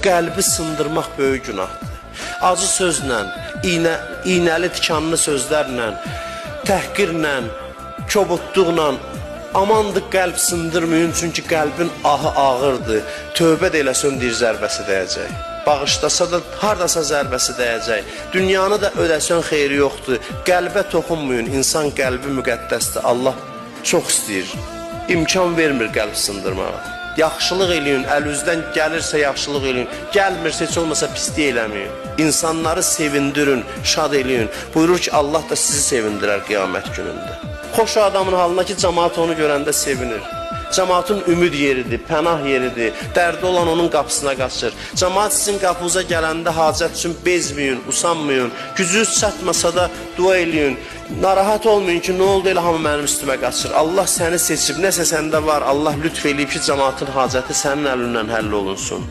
Qəlbi sındırmaq böyük günahdır. Acı sözlə, iynəli tikanlı sözlərlə, təhqirlə, kobudluqla amandır qəlb sındırmayın, çünki qəlbin ahı ağırdır. Tövbə də eləsən deyir zərbəsi dəyəcək. Bağışlasa da hardasa zərbəsi dəyəcək. Dünyanı da ödəsən xeyri yoxdur. Qəlbə toxunmayın. İnsan qəlbi müqəddəsdir. Allah çox istəyir. İmkan vermir qəlb sındırmağa. Yaxşılıq eləyin, əlinizdən gəlirsə yaxşılıq eləyin. Gəlmirsə heç olmasa pislik eləməyin. İnsanları sevindirin, şad eləyin. Buyurur ki, Allah da sizi sevindirər qiyamət günündə. Xoş adamın halına ki, cəmaət onu görəndə sevinir. Cəmaatın ümid yeridir, pənah yeridir. Dərdi olan onun qapısına qaçır. Cəmaat sizin qapınıza gələndə hacət üçün bezməyin, usanmayın. Gücünüz çatmasa da dua eləyin. Narahat olmayın ki, nə oldu elə hamı mənim üstümə qaçır. Allah səni seçib, nəsə səndə var. Allah lütf eləyib ki, cəmaatın hacəti sənin əlindən həll olunsun.